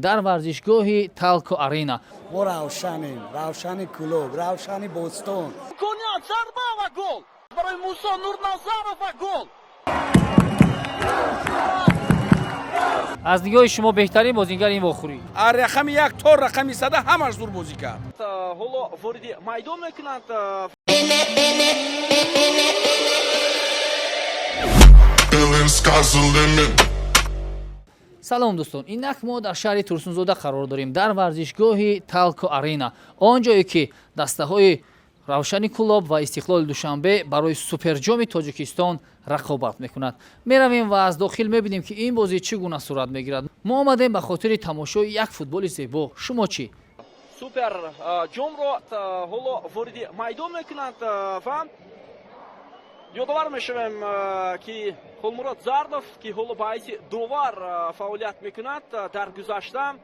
Дар варзишгоҳи Талко Арена. Мо Равшанем, Равшани Кӯлоб, Равшани Бостон. Имконият, зарба ва гол барои Мусо Нурназаров ва гол. Аз нигоҳи шумо, беҳтарин бозигари ин вохӯрӣ? Аз рақами як то рақами сада ҳамаш зур бозӣ кард. Ҳоло вориди майдон мекунанд. Feeling sky's the limit. Салом, дӯстон! Инак мо дар шаҳри Турсунзода қарор дорем, дар варзишгоҳи Талко Арена, он ҷое ки дастаҳои Равшани Кӯлоб ва Истиқлоли Душанбе барои Суперҷоми Тоҷикистон рақобат мекунад. Меравем ва аз дохил мебинем, ки ин бозӣ чӣ гуна сурат мегирад. Мо омадем ба хотири тамошои як футболи зебо. Шумо чӣ? Супер ҷомро ҳоло вориди майдон мекунанд ва ёдовар мешавем, ки Холмурод Зардов, ки ҳоло ба ҳайси довар фаъолият мекунад, дар гузашта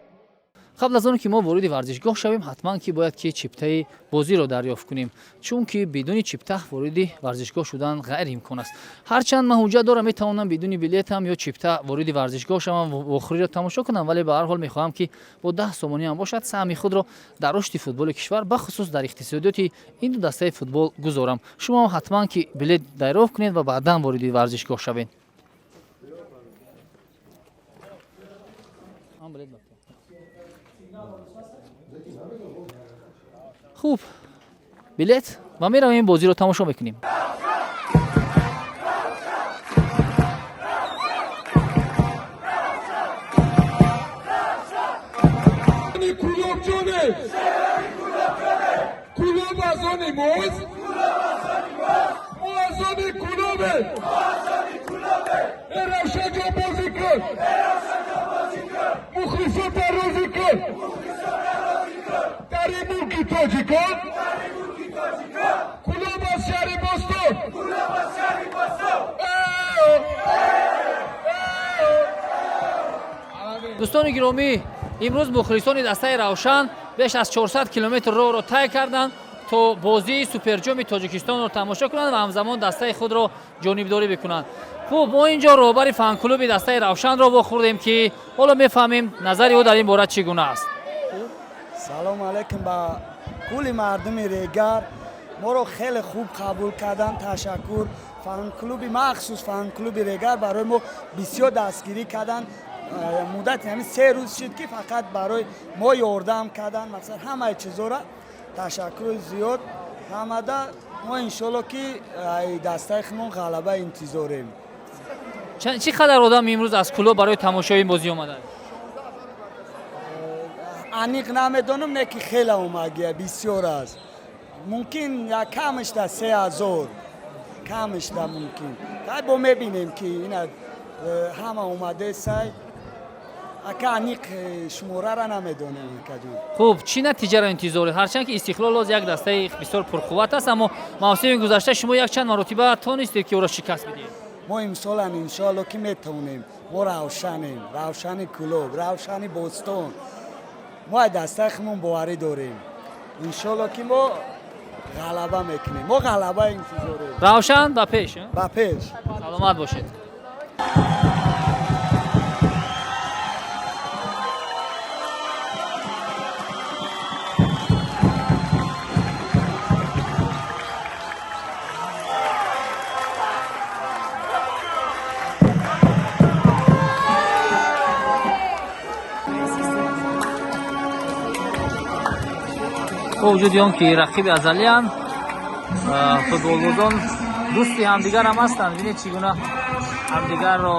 Қабл аз он ки мо вориди варзишгоҳ шавем, ҳатман ки бояд ки чиптаи бозиро дарёфт кунем, чунки бидуни чипта вориди варзишгоҳ шудан ғайриимкон аст. Ҳарчанд ман ҳуҷҷат дорам, метавонам бидуни билетам ё чипта вориди варзишгоҳ шавам, вохӯриро тамошо кунам, вале ба ҳар ҳол мехоҳам, ки бо 10 сомонӣ ҳам бошад, саҳми худро дар рушди футболи кишвар, бахусус дар иқтисодиёти ин ду дастаи футбол гузорам. Шумо ҳам ҳатман ки билет дарёфт кунед ва баъдан вориди варзишгоҳ шавед. Ҳам билет ба. Хуб, билет ва меравем, бозиро тамошо мекунем. Кӯлоб ҷоне, Кӯлоб аз они мост, мо аз они Кӯлобем. Э, Равшанҷон, бозӣ кун, мухлисота розӣ кун. Дар ин мулки тоҷикон, Кӯлоб аз шаҳри Бостон. Э, э. Дӯстони гиромӣ, имрӯз мухлисони дастаи Равшан беш аз 400 километр роҳро тай карданд, то бозии Суперҷоми Тоҷикистонро тамошо кунанд ва ҳамзамон дастаи худро ҷонибдорӣ бикунанд. Хуб, мо ин ҷо роҳбари фанклуби дастаи Равшанро вохӯрдем, ки ҳоло мефаҳмем, назари ӯ дар ин бора чӣ гуна аст. Салом алайкум ба кулли мардуми Регар. Моро хеле хуб қабул карданд, ташаккур. Фанклуби, махсус фанклуби Регар барои мо бисёр дастгирӣ карданд. Муддати ҳамин 3 рӯз шуд, ки фақат барои мо ёрдам карданд, масалан, ҳамаи чизора. Ташаккури зиёд ҳамада. Мо иншолло ки ай дастаи худмон ғалаба интизорем. Чӣ қадар одам имрӯз аз Кӯлоб барои тамошои ин бозӣ омаданд? Аниқ намедонам, не ки хеле омагия, бисёр аст. Мумкин як камашда 3000, камашда мумкин. Тай бо мебинем, ки ина ҳама омадесай. Ака, аниқ шуморара намедонем, акаҷон. Хуб, чӣ натиҷаро интизоред? Ҳарчанд ки Истиқлол боз як дастаи бисёр пурқувват аст, аммо мавсими гузашта шумо якчанд маротиба тонистед, ки ӯро шикаст бидиҳед. Мо имсолам иншоалло ки метавонем. Мо Равшанем, Равшани Кӯлоб, Равшани Бостон. Мо аз дастаи худмон боварӣ дорем. Иншоалло ки мо ғалаба мекунем. Мо ғалаба интизорем. Равшан ба пеш, а? Ба пеш! Саломат бошед. Бо вуҷуди он ки рақиби азалиянд, футболбозон дӯсти ҳамдигар ҳам ҳастанд. Бинед, чӣ гуна ҳамдигарро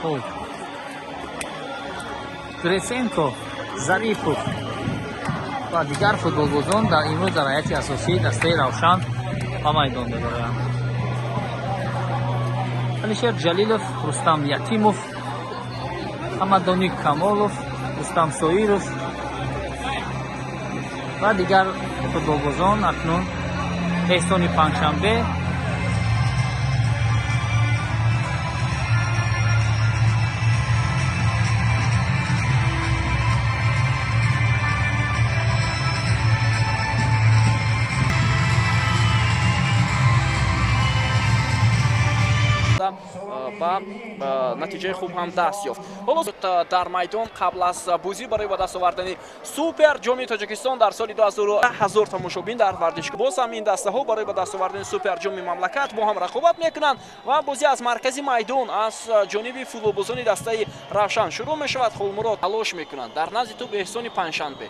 хуб. Гресенко, Зарипов ва дигар футболбозон дар имрӯз дар ҳайати асосии дастаи Равшан ба майдон мебароянд. Алишер Ҷалилов, Рустам Ятимов, Ҳамадони Камолов, Рустам Соиров ва дигар футболбозон акнун Эҳсони Панҷшанбе. Ба натиҷаи хуб ҳам даст ёфт. Ҳоло дар майдон қабл аз бозӣ барои ба даст овардани супер ҷоми Тоҷикистон дар соли 2000 тамошобин дар варзишгоҳ. Боз ҳам ин дастаҳо барои ба даст овардани супер ҷоми мамлакат бо ҳам рақобат мекунанд ва бозӣ аз маркази майдон аз ҷониби футболбозони дастаи Равшан шурӯъ мешавад. Хулмурод талош мекунанд, дар назди тӯб Эҳсони Панҷшанбе.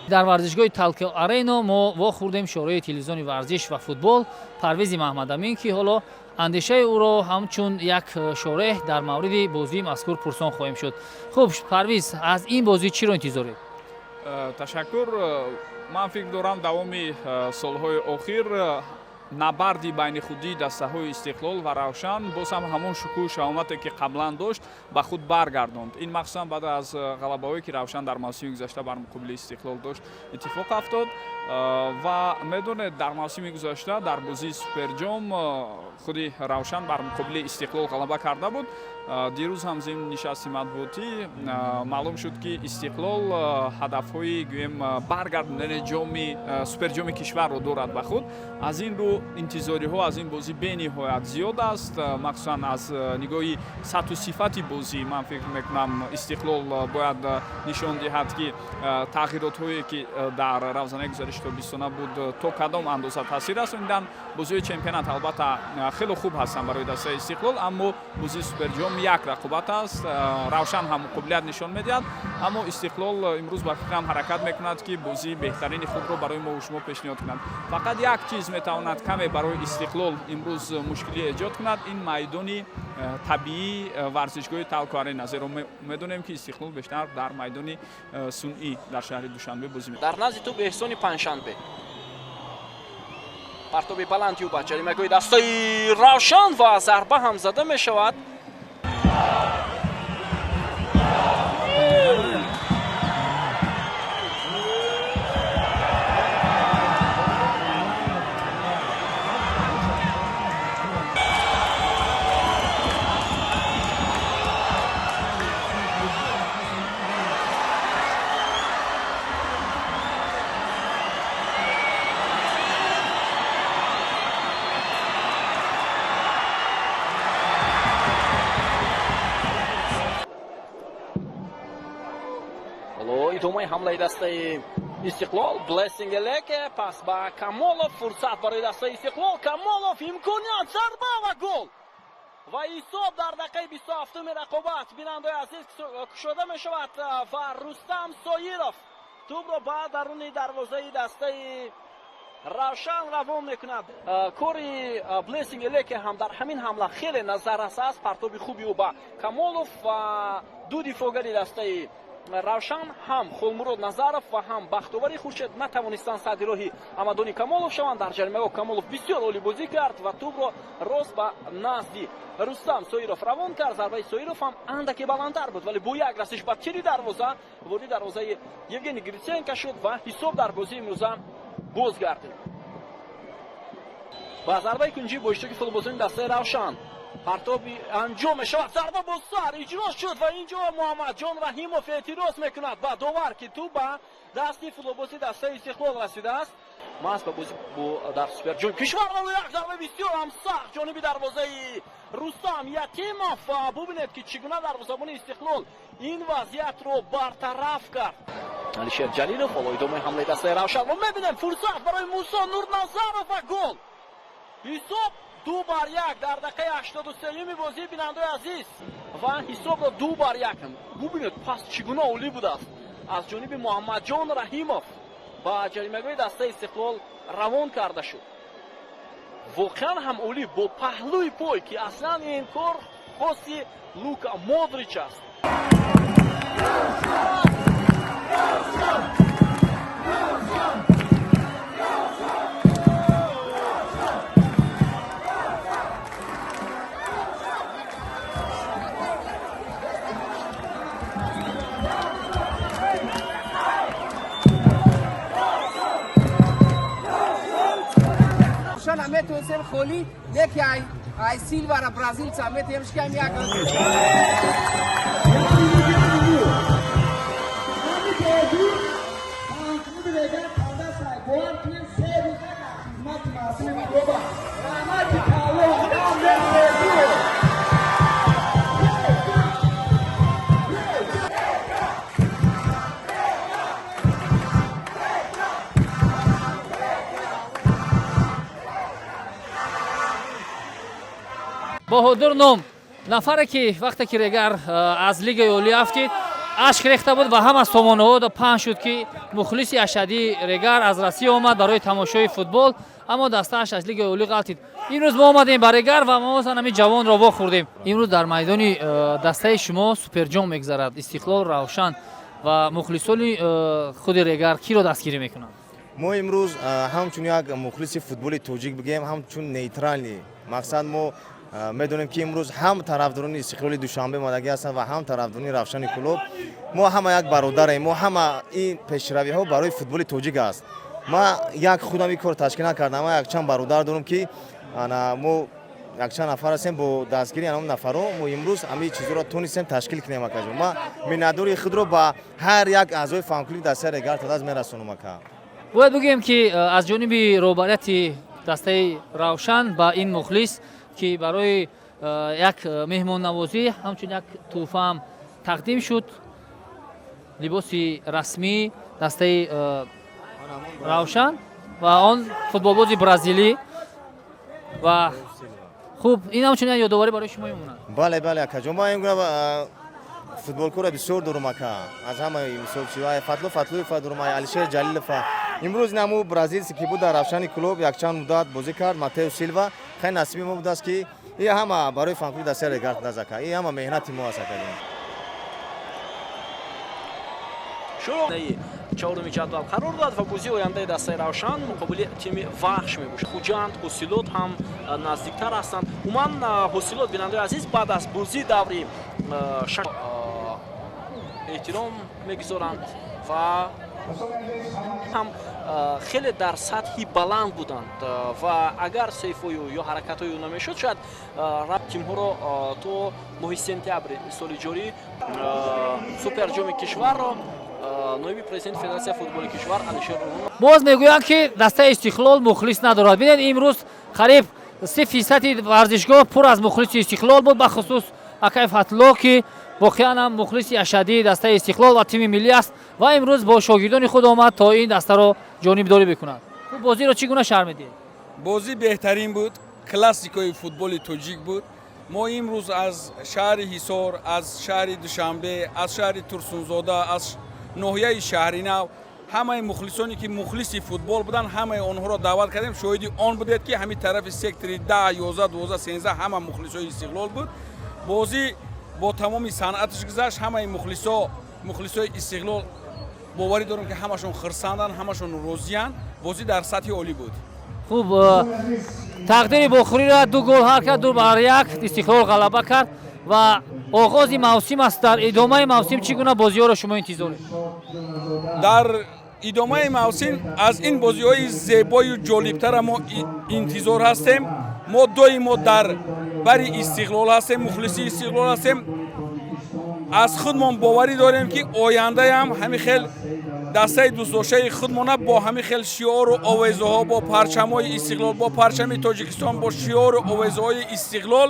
Дар варзишгоҳи Талко Арено мо вохӯрдем шораи телевизиони варзиш ва футбол Парвизи Маҳмадамин, ки ҳоло андешаи ӯро ҳамчун як шореҳ дар мавриди бозии мазкур пурсон хоҳем шуд. Хуб, Парвиз, аз ин бозӣ чиро интизоред? Ташаккур. Ман фикр дорам, давоми солҳои охир набарди байни худии дастаҳои Истиқлол ва Равшан боз ҳам ҳамон шукӯҳу шаҳомате, ки қаблан дошт, ба худ баргардонд. Ин махсусан баъд аз ғалабаҳое, ки Равшан дар мавсими гузашта бар муқобили Истиқлол дошт, иттифоқ афтод. Ва медонед, дар мавсими гузашта дар бозии суперҷом худи Равшан бар муқобили Истиқлол ғалаба карда буд. Дирӯз ҳам зимни нишасти матбуотӣ маълум шуд, ки Истиқлол ҳадафҳои, гӯем, баргардондани ҷоми суперҷоми кишварро дорад ба худ. Аз ин рӯ интизориҳо аз ин бозӣ бениҳоят зиёд аст, махсусан аз нигоҳи сатҳу сифати бозӣ. Ман фикр мекунам, Истиқлол бояд нишон диҳад, ки тағйиротҳое, ки дар равзанаи гузариши тобистона буд, то кадом андоза таъсир расонидан. Бозиҳои чемпионат албатта хеле хуб ҳастанд барои дастаи Истиқлол, аммо бозии суперҷом як рақобат аст. Равшан ҳам қобилият нишон медиҳад, аммо Истиқлол имрӯз ба фикрам ҳаракат мекунад, ки бозии беҳтарини худро барои мо шумо пешниҳод кунад. Фақат як чиз метавонад каме барои Истиқлол имрӯз мушкилӣ эҷод кунад, ин майдони табиии варзишгоҳи Талко Арена, зеро медонем, ки Истиқлол бештар дар майдони сунъӣ дар шаҳри Душанбе бозӣ мекунад. Дар назди тӯб Эҳсони Панҷшанбе. Партоби баланд ба ҷаримагоҳи дастаи Равшан ва зарба ҳам зада мешавад. Идомаи ҳамлаи дастаи Истиқлол. Блессинг Элеке, пас ба Камолов, фурсат барои дастаи Истиқлол. Камолов, имконият, зарба ва гол! Ва ҳисоб дар дақиқаи 27-уми рақобат, бинандаои азиз, кушода мешавад ва Рустам Соиров тӯбро ба даруни дарвозаи дастаи Равшан равон мекунад. Кори Блессинг Элеке ҳам дар ҳамин ҳамла хеле назаррас аст. Партоби хуби ӯ ба Камолов ва ду дифоъгари дастаи Равшан, ҳам Холмурод Назаров ва ҳам Бахтовари Хуршед, натавонистанд садди роҳи Амадони Камолов шаванд. Дар ҷаримагоҳ Камолов бисёр олӣ бозӣ кард ва тӯбро рост ба назди Рустам Соиров равон кард. Зарбаи Соиров ҳам андаке баландтар буд, вале бо як расиш ба тири дарвоза вориди дарвозаи Евгений Гриценко шуд ва ҳисоб дар бозии имрӯза бозгардид. Ба зарбаи кунҷӣ бо иштироки футболбозони дастаи Равшан партоби анҷом мешавад, зарба бо сар иҷро шуд ва инҷо Муҳаммадҷон Раҳимов эътироз мекунад ба довар, ки тӯб ба дасти футболбози дастаи Истиқлол расидааст. Маҳз ба бозӣ дар суперҷоми кишвар як зарбаи бисёр ҳам сахт ҷониби дарвозаи Рустам Ятимов. Бубинед, ки чӣ гуна дарвозабони Истиқлол ин вазъиятро бартараф кард. Алишер Ҷалилов. Ҳоло идомаи ҳамлаи дастаи Равшанро мебинем, фурсат барои Мусо Нурназаров ва гол! Ҳисоб 2-1 дар дақиқаи 83-юми бозӣ, бинандаои азиз, ва ҳисобро 2-1. Бубинед, пас чӣ гуна олӣ будааст, аз ҷониби Муҳаммадҷон Раҳимов ба ҷаримагоҳи дастаи Истиқлол равон карда шуд. Воқеан ҳам олӣ, бо паҳлӯи пой, ки аслан ин кор хоси Лука Модрич аст. Метонистем холӣ, леки ай Силвара бразилца метем шикам як. Баҳодур ном нафаре, ки вақте ки Регар аз Лигаи Олӣ афтид, ашк рехта буд ва ҳама сомонаҳо паҳн шуд, ки мухлиси ашадии Регар аз Россия омад барои тамошои футбол, аммо дастааш аз Лигаи Олӣ ғалтид. Имрӯз мо омадем ба Регар ва мо ҳамин ҷавонро вохӯрдем. Имрӯз дар майдони дастаи шумо суперҷом мегузарад, Истиқлол, Равшан, ва мухлисони худи Регар киро дастгирӣ мекунанд? Мо имрӯз ҳамчун як мухлиси футболи тоҷик бигӯем, ҳамчун нейтральный мақсад, мо медонем, ки имрӯз ҳам тарафдорони Истиқлоли Душанбе омадагӣ ҳастанд ва ҳам тарафдорони Равшани Кӯлоб. Мо ҳама як бародарем, мо ҳама ин пешравиҳо барои футболи тоҷик аст. Ман як худам ин кор ташкил накардам, ман якчанд бародар дорам, ки ана мо якчанд нафар ҳастем. Бо дастгири анон нафарҳо мо имрӯз ҳамаи чизҳоро тонистем ташкил кунем, акаҷон. Ман миннатдори худро ба ҳар як аъзои фанклуби дастаи Регар ТадАЗ мерасонам, ака. Бояд бигӯем, ки аз ҷониби роҳбарияти дастаи Равшан ба ин мухлис, ки барои як меҳмоннавозӣ ҳамчун як тӯҳфаам тақдим шуд, либоси расмии дастаи Равшан ва он футболбози бразилӣ. Ва хуб, ин ҳамчун як ёдоварӣ барои шумо мемонад. Бале, акаҷон, ман ин гуна футболкора бисёр дорум, ака. Аз ҳамаи мисол чи Фатлу Фатлуева дорум, Алишер Ҷалилова. Имрӯз наму бразилсе, ки буд, дар Равшани Кӯлоб якчанд муддат бозӣ кард, Матео Силва. Хеле насиби мо будааст, ки и ҳама барои фанклуби дастаи Регар ТадАЗ, ака. И ҳама меҳнати мо аст, акаҷон. Чаҳоруми ҷадвал қарор дорад ва бозии ояндаи дастаи Равшан муқобили тими Вахш мебошад. Хуҷанд, Ҳосилот ҳам наздиктар ҳастанд. Умуман, Ҳосилот, бинандаи азиз, баъд аз бозии даври эҳтиром мегузоранд ва ҳам хеле дар сатҳи баланд буданд ва агар сейфҳою ё ҳаракатҳои ӯ намешуд, шояд тимҳоро то моҳи сентябри соли ҷорӣ суперҷоми кишварро ноиби президенти Федератсияи футболи кишвар Алишер. Боз мегӯянд, ки дастаи Истиқлол мухлис надорад. Бинед, имрӯз қариб 3 фисади варзишгоҳ пур аз мухлиси Истиқлол буд, бахусус акай Фатло, ки воқеан ҳам мухлиси ашадии дастаи Истиқлол ва тими миллӣ аст ва имрӯз бо шогирдони худ омад, то ин дастаро ҷонибдорӣ бикунад. Хуб, бозиро чӣ гуна шарҳ медиҳед? Бозӣ беҳтарин буд, классикои футболи тоҷик буд. Мо имрӯз аз шаҳри Ҳисор, аз шаҳри Душанбе, аз шаҳри Турсунзода, аз ноҳияи Шаҳринав ҳамаи мухлисоне, ки мухлиси футбол буданд, ҳамаи онҳоро даъват кардем. Шоҳиди он будед, ки ҳамин тарафи сектори 10, 11, 12, 13 ҳама мухлисои Истиқлол буд. Бозӣ бо тамоми санъаташ гузашт. Ҳамаи мухлисо, мухлисои Истиқлол, боварӣ дорам, ки ҳамашон хирсанданд, ҳамашон розиянд. Бозӣ дар сатҳи олӣ буд. Хуб, тақдири бохӯриро ду гол ҳал кард. 2-1 Истиқлол ғалаба кард ва оғози мавсим аст. Дар идомаи мавсим чӣ гуна бозиҳоро шумо интизоред? Дар идомаи мавсим аз ин бозиҳои зебою ҷолибтара мо интизор ҳастем. Мо доимо дар бари Истиқлол ҳастем, мухлиси Истиқлол ҳастем. Аз худмон боварӣ дорем, ки ояндаям ҳамин хел дастаи дӯстдоштаи худмона бо ҳамин хел шиору овезаҳо, бо парчамҳои Истиқлол, бо парчами Тоҷикистон, бо шиору овезаҳои Истиқлол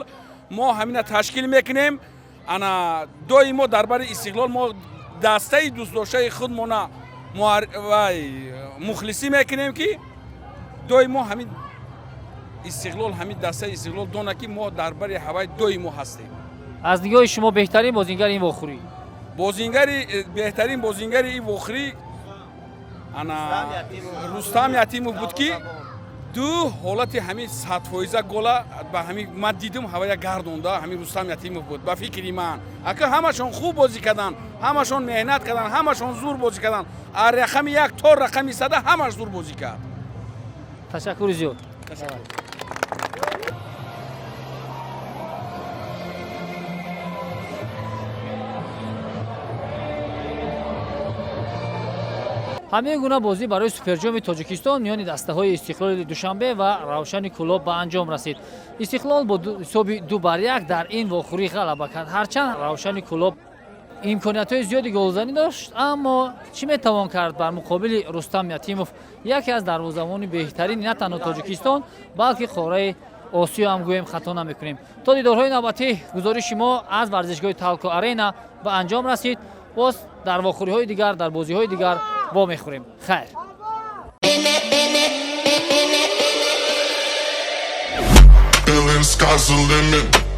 мо ҳамина ташкил мекунем. Ана доимо дар бари Истиқлол мо дастаи дӯстдоштаи худмона вай мухлисӣ мекунем, ки доимо ҳамин Истиқлол, ҳамин дастаи Истиқлол дона, ки мо дар бари ҳавай доимо ҳастем. Аз нигоҳи шумо, беҳтарин бозингари ин вохӯрӣ? Бозингари, беҳтарин бозингари ин вохӯрӣ ана Рустам Ятимов буд, ки ду ҳолати ҳамин 100 фоиза гола ба ҳамин ман дидум, ҳавая гардонда, ҳамин Рустам Ятимов буд, ба фикри ман, ака. Ҳамашон хуб бозӣ карданд, ҳамашон меҳнат карданд, ҳамашон зур бозӣ карданд. Аз рақами як то рақами сада ҳамаш зур бозӣ кард. Ташаккури зиёд. Ташаккур. Ҳамин гуна бозӣ барои суперҷоми Тоҷикистон миёни дастаҳои Истиқлоли Душанбе ва Равшани Кӯлоб ба анҷом расид. Истиқлол бо ҳисоби 2-1 дар ин вохӯрӣ ғалаба кард. Ҳарчанд Равшани Кӯлоб имкониятҳои зиёди голзанӣ дошт, аммо чӣ метавон кард бар муқобили Рустам Ятимов, яке аз дарвозабони беҳтарини на танҳо Тоҷикистон, балки қораи Осиё ҳам гӯем, хато намекунем. То дидорҳои навбатӣ, гузориши мо аз варзишгоҳи Талко Арена ба анҷом расид. Боз дар вохӯриҳои дигар, дар бозиҳои дигар вомехӯрем. Хайр. Feeling sky's the limit.